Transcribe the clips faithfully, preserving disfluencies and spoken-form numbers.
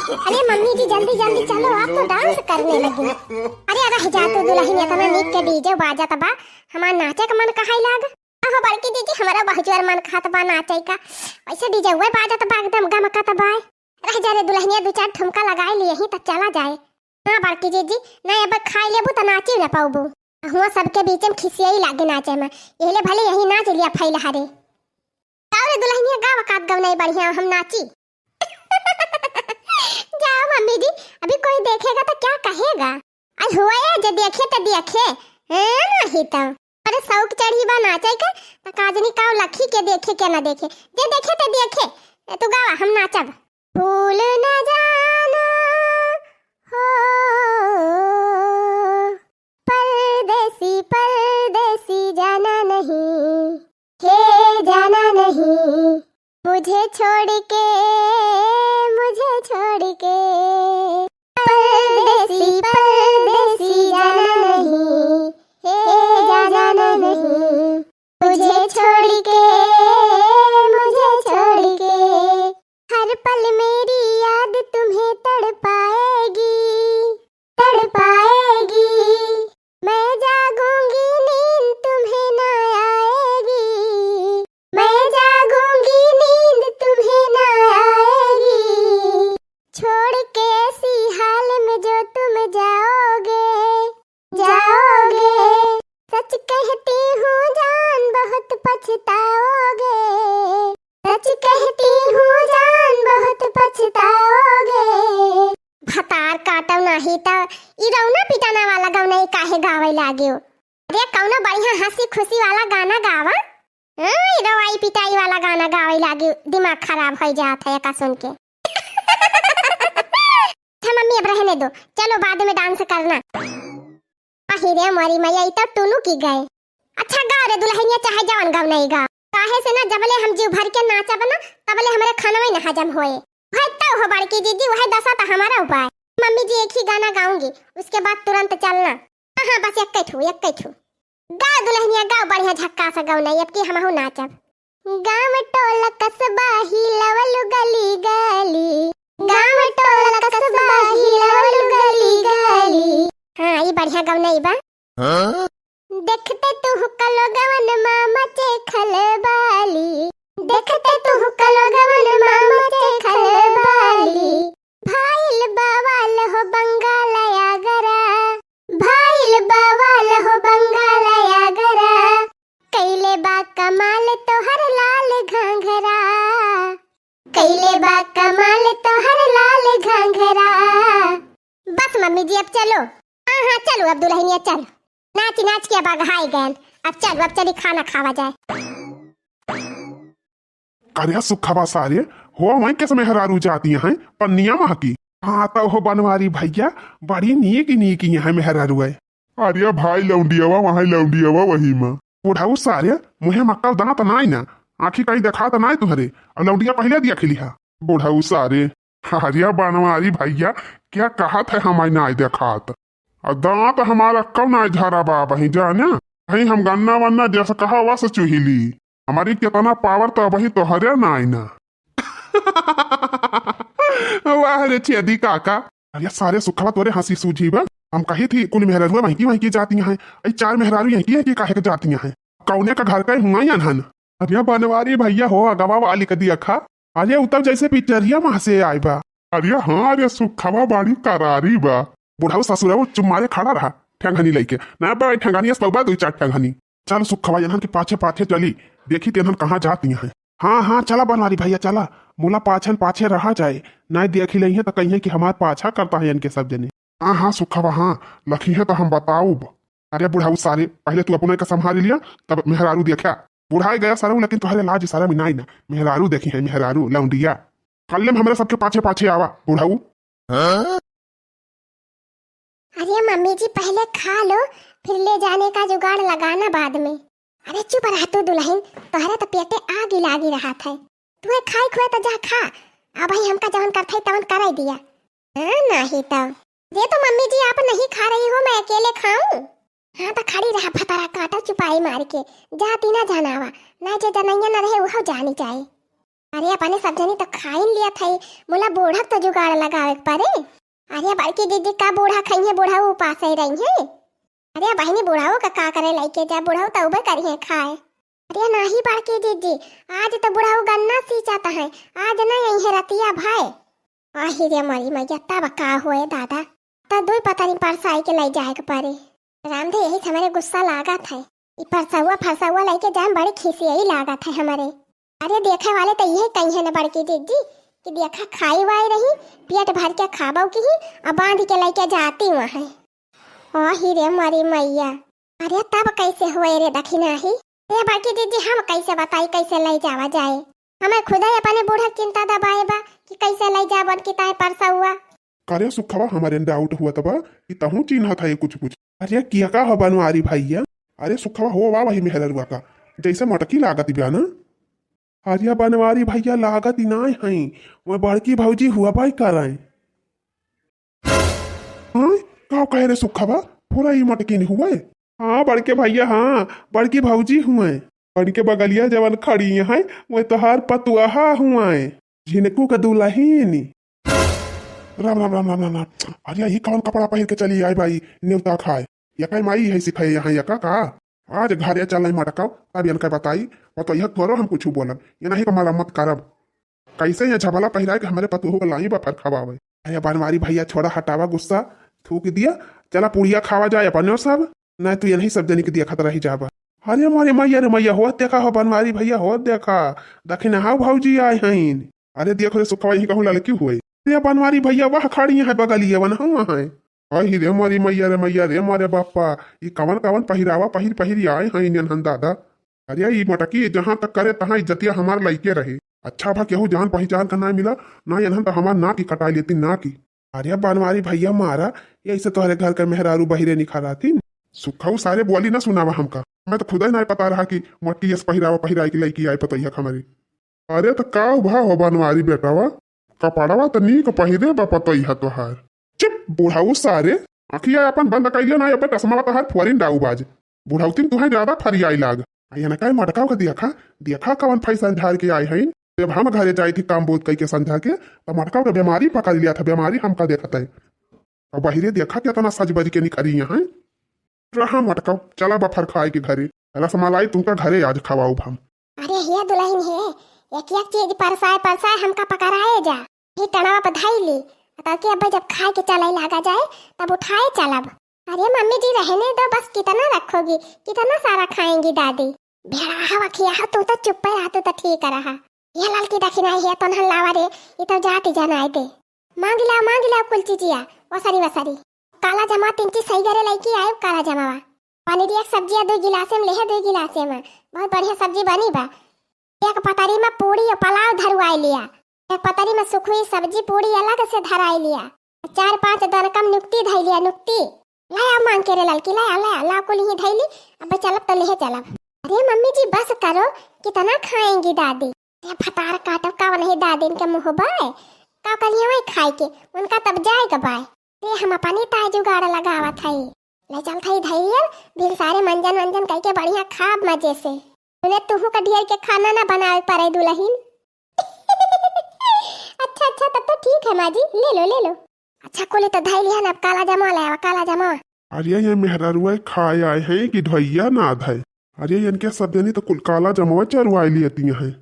अरे मम्मी जी, जल्दी जल्दी चलो, आप तो डांस करने लगी। अरे रह जा तू दुलहिन, एतना नीक के डीजे बाजत बा, हमार नाचे के मन कहाई लाग। अहो बड़की जीजी, हमरा बहुत जोर मन कहत बा नाचे का, वैसे डीजे हुए बाजत बा, एकदम गमकत बा। रह जा रे दुलहिनिया, दू चार ठुमका लगाई लिए ही त चला जाए। हाँ बड़की जीजी, नहीं अब खाई लेबू त नाची न पाउबू। हुआ सबके बीच में खिसियाई लागे नाचे में, एहले भले यही नाच लिया फैल हरे। गाओ रे दुलहिनिया, गाओ कात गवनाई बढ़िया, हम नाची। जाओ मम्मी जी, अभी कोई देखेगा तो क्या कहेगा? आई हुआ है, जे देखे तो देखे, हैं, नहीं तो। अरे शौक चढ़ी बा नाचे के, त काजनी काव लखी के देखे के ना देखे, जे देखे तो देखे। ए, तू गावा, हम नाचब। भूल न जाना हो परदेसी, परदेसी जाना नहीं, हे जाना नहीं, मुझे छोड़ के, मुझे छोड़ के, परदेसी, परदेसी जाना नहीं, हे जाना नहीं, तुझे छोड़ के मुझे छोड़ के हर पल मेरी याद तुम्हें तड़पाएगी, तड़पाएगी। मैं जागूंगी नींद तुम्हें ना आएगी, मैं जागूंगी नींद तुम्हें ना आएगी। छोड़ के ऐसी हाल में जो तुम जाओगे, जाओगे। सच कहती हूँ जान बहुत पछताओगे, सच कहती हूँ जान बहुत पछताओगे। भतार काटव नाही त ई रौना पिटाना वाला गवनई काहे गावे लाग्यो? अरे कौनो बढ़िया हंसी खुशी वाला गाना गावा। हाँ, ई रवाई पिटाई वाला गाना गावे लाग्यो, दिमाग खराब हो जात है एका सुन के। अच्छा मम्मी, अब रहने दो, चलो बाद में डांस करना। अही रे मोरी मैया, ई तो टुनुकी गए। अच्छा गा रे दुलहिनिया, चाहे जवन गवनई गा। काहे से ना, जबले हम जीव भर के नाचब ना, तबले हमरे खानवे ना हजम होए। भाई तो हो बड़की जीजी, वही दशा तो हमारा उपाय। मम्मी जी एक ही गाना गाऊंगी, उसके बाद तुरंत चलना। हाँ, हाँ, बस एक्के ठू, एक्के ठू। गाओ दुलहिनिया, गाओ, बढ़िया झक्कास गवनई, अब की हमहू नाचब। गाँव टोला कस्बा हिलवलु गली गली, गाँव टोला कस्बा हिलवलु गली गली। हाँ, ई बढ़िया गवनई बा। हाँ? देखते तुहका लोगवन मा मचे खलबाली, देखते तुहका लोगवन मा मचे खलबाली। भाइल बवाल हो बंगाल आगरा, भाइल बवाल हो बंगाल आगरा। कैले बा कमाल तोहर लाल घाघरा, कैले बा कमाल तोहर लाल घाघरा। बस मम्मी जी, अब चलो। हाँ, हाँ, चलो अब दुलहिनिया, चल। नाच, नाच के अब अघाई गयन। अब चलो, अब चली खाना खावा जाए। अरे सुखवा सारे, हो वहीं केस मेहरारू जाती हैं, पन्निया महकी। हाँ, तो हो बनवारी भैया, बड़ी नीक नीक यहाँ मेहरारू है। अरे भाई लौंडियावा, वहाँ लौंडियावा वही मा। बुढ़ऊ सारे, मुँहे मा अक्कल दाँत नाई ना, आँखी कहीं देखात नाई तुहरे, और लौंडिया पहिले दिया खिली हा। बुढ़ऊ सारे, अरे बनवारी भैया, क्या कहत है हमारी नाई देखात? और दाँत हमारा अक्कल नाई झरा बा बही जाने, कहीं हम गन्ना वन्ना जस कहा वस चुहिली। हमारी केतना पावर तो अबही तोहरे नाई ना। वाह रे छेदी काका। अरे सारे सुखवा तोरे हंसी सूझी बा। हम कही थी कुल मेहररुआ महकी महकी जाती हैं। ई चार मेहरारू यहीं की, यहीं की काहे के जाती हैं? कौने का घर का हुआ या हन? अरे बनवारी भैया हो, अगवा वाली का दिया खा। अरे उतर जैसे पिक्चरिया मा से आए बा। अरे हाँ रे सुखवा बड़ी करारी बा। बुढ़ऊ ससुरऊ चुप मारे खड़ा रहा, ठेंगनी लइके। ना बा ठेंगनी, अस पौबा दुई चार ठेंगनी। चल सुखवा, इन्हन के पाछे पाछे चली, देखी तेनहन कहाँ जाती हैं। हाँ, हाँ, चला बनवारी भैया, चला। मोला पाछन पाछे रहा जाए, नाय देखी लइहें त कहिहें कि हमार पाछा करता है इनके सब जने। हाँ, हाँ, सुखवा, हाँ, लखी है त हम बताउब। अरे बुढ़ऊ सारे, पहले तू अपने का संभाल लिया, तब मेहरारू देखा। बुढ़ाई गया सरऊ, लेकिन तुहरे लाज सरम नाई ना। मेहरारू देखी है, मेहरारू, लौंडिया। कल्ले में हमरे सबके पाछे पाछे आवा, बुढ़ऊ। हाँ? अरे मम्मी जी, पहले खा लो, फिर ले जाने का जुगाड़ लगाना बाद में। अरे चुप रह तू दुलहिन, तोहरे तो पेटे आगी लागी रहत है। तुहे खाए खुए तो जा खा, अबही हमका जवन करत है तवन कराई दिया। हाँ, नाही तो। दे तो मम्मी जी, आप नहीं खा रही हो, मैं अकेले खाऊं? हाँ तो खड़ी रहा भतरा काटा चुपाई मार के, जा तीना जनावा, ना जे जनैया न रहे वह जानी जाए। अरे अपने सब जनी तो खाइन लिया था, मुला बूढ़ा तो जुगाड़ लगावे के परे। अरे बड़की दीदी का बूढ़ा खाइए, बूढ़ा उपास ही रही है। अरे बहिनी बुढ़ाऊ का, का करे लइके जा, बुढ़ाऊ तउबे करिहे खाए। अरे नाही बड़की दीदी, आज तो बुढ़ाऊ गन्ना सींचत है, आज नहीं आई है रतिया भय। आही रे मरी मैया, तब का होए दादा, त दुई पतनी परसाई के लइ जाए के परे। रामधे यही से हमरे गुस्सा लागत है, ई परसौआ फरसौआ लइके जाए में बड़ी खिसियाई लागत है हमरे। अरे देखे वाले तो यही कही है न बड़की दीदी कि देखा खाई वाई रही, पेट भर के खाबो की ही, अब बांध के लइके जाती वहाँ। आही रे मरी मैया, अरे तब कैसे हुए रे दखिनाही? ए बड़की दीदी, हम कैसे बताई कैसे लइ जावा जाए? हमें खुदे अपने बूढ़ा चिंता दबाए बा कि कैसे लइ जाबन कि ताए परसौआ। करे सुखवा, हमरे डाउट हुआ तबा कि तहूँ चिन्हत है कुछ कुछ। अरे किया का हो बनवारी भैया? अरे सुखवा हो वा वही मेहररुआ का, जैसे मटकी लागत बिया ना। अरे बनवारी भैया लागत ही नाय है, वह बड़की भौजी हुआ बाई कराए। हाँ, का कहे रे सुखवा? पूरा ही मटकिन हुए? हाँ बड़के भैया, हाँ, बड़की भौजी हुए। बड़के बगलिया जवन खड़ी है, वह तोहार पतुआहा हुए, झिनकू के दुलहिन। राम, राम, राम, राम, राम, राम। अरे, यही कौन कपड़ा पहिर के चली आई बाई, नेवता खाए? यका माई है सिखाए यहाँ, यका का? आज घरे चल मटकाओ, तब इनका बताई, पतोहिया करो हम कुछ बोलब, ये नहीं का मरम्मत करब। कैसे ये झबला पहिराए के हमरे पतोहू के लाई बफर खवावे। अरे बनवारी भैया, छोड़ा, हटावा गुस्सा, थूक दिया, चला पुड़िया खावा जाए अपने सब, नहीं तो ये नहीं सब जनी के देखत रही जाबा। अरे मोरे मैया रे मैया, होत देखा हो बनवारी भैया, होत देखा, दखिनहा भौजी आए हईन। अरे देखो रे सुखवा, यही कहूँ लड़की हुए। अरे बनवारी भैया, वह खड़ी है बगलिए वन हुआ है। अही रे मोरी मैया रे मैया रे मोरे बापा, ई कवन कवन पहिरावा पहिर पहिर आए हैं इन्हन दादा। अरे ई मटकी जहाँ तक करे तहाँ इज्जतिया हमार लइके रहे। अच्छा भा केहू जान पहिचान का ना मिला, ना इन्हन तो हमार नाक ही कटाई लेती, नाक ही। अरे बनवारी भैया मारा, यही से तोहरे घर के मेहरारू बहिरे निखरातीन। सुखऊ सारे बोली ना सुनावा हमका, मैं तो खुदा ही ना पता रहा कि मटकी यस पहिरावा पहिराई के लइके आए पतोहिया हमारी। अरे त का भा हो बनवारी बेटावा, कपड़वा त नीक पहिरे बा पतोहिया तोहार। चुप बुढ़ऊ सारे, आँखिया अपन बंद कइले ना, अबे टसमावा तोहार फोरिन डाऊ बाज। बुढ़ौतिन तुहे ज्यादा फरियाई लाग। आ एनका मटकाव के देखा, देखा कवन फैशन झार के आए हईन। जब हम घरे जाई थी काम बोध कई के संझा के, त मटकाव के बेमारी पकड़ लिया था, बेमारी हमका देखत है। अब बहिरे देखा केतना सज बज के निकरी यहाँ। रहा मटकाव, चला बफर खाए के घरे, रसमलाई तुमका घरे आज खवाऊ हम। अरे हे दुलहिन हे, एक एक चीज परसाए परसाए हमका पकड़ाए जा। ही टड़वा पे धई ली, ताकि अब्बे जब खाए के चले लागा जाए, तब उठाए चलब। अरे मम्मी जी रहने दो, बस कितना रखोगी, कितना सारा खाएंगी दादी। भेड़ा हवा खिया हो, तू तो चुप्पे रहा, तू तो ठीक रहा। ये ललकी दखिनाई है, तोनहन लावा रे, ये तो जाति जनाए दे। मांग लाओ, मांग लाओ कुल चीजिया, वसरी वसरी। काला जमा तीन चीज सही करे लइके आए, काला जमावा। पनीर एक सब्जिया दो गिलासे में लेहे, दो गिलासे में। बहुत बढ़िया सब्जी बनी बा। एक पतरी में पूड़ी और पुलाव धरवाई लिया। एक पतरी में सुखुई सब्जी पूड़ी अलग से धराई लिया। चार पांच दनकम नुक्ती धई लिया, नुक्ती। लाया मांग के रे ललकी, लाया, लाया, ला कुल ही धई ली। अब चलब तो लेहे चलब। अरे मम्मी जी बस करो, कितना खाएंगी दादी? ये फतार काटब का नहीं दादिन के मुँह बाय? का करिए वही खाए के, उनका तब जाए के बाय। रे हम अपनी ताय जुगाड़ लगावत हई। ले चल थई धैर्य, फिर सारे मंजन वंजन कई के बढ़िया खाब मजे से। तूने तुहू का ढेर के खाना ना बनावे पड़े दुलहिन। अच्छा, अच्छा, तब तो ठीक है माँ जी, ले लो, ले लो। अच्छा, कुली तो धई लिहन, अब काला जमा ले आवा, काला जमा। अरे ये मेहरारुआ खाए आए हैं कि ढोइया ना धए। अरे इनके सब जनी तो कुल काला जमवा चरवाए लियती हैं।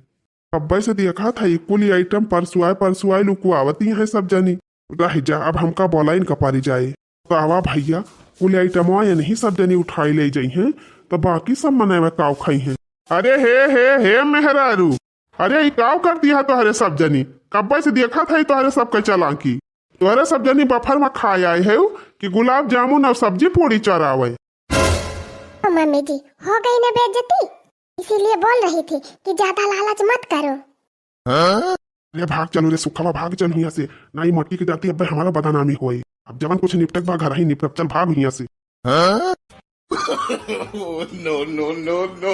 अब्बे से देखा था, कुल आइटम परसुआए परसुआए लुकुआवती हैं सब जनी। रह जा, अब हमका बोला इनका पारी जाए। तो आवा भैया, कुल आइटमवा इन्हीं सब जनी उठाई ले जाई हैं, तो बाकी सब मनैवा काव खाई हैं। अरे हे, हे, हे मेहरारू, अरे ई काव कर दिया तोहरे सब जनी? कब्बे से देखा था तोहरे सब के चालाकी। तोहरे सब जनी बफर में खाए आए हो कि गुलाब जामुन और सब्जी पूड़ी चरावे? ओ मम्मी जी, हो गई ना बेइज्जती, इसीलिए बोल रही थी कि ज्यादा लालच मत करो। हाँ? अरे भाग चलो रे सुखवा, भाग चल हियां से, ना ई मटकी के जाती अब्बे हमारा बदनामी होई। अब जवन कुछ निपटक बा घर ही निपटक, चल भाग हियां से। हाँ? No, no, no, no।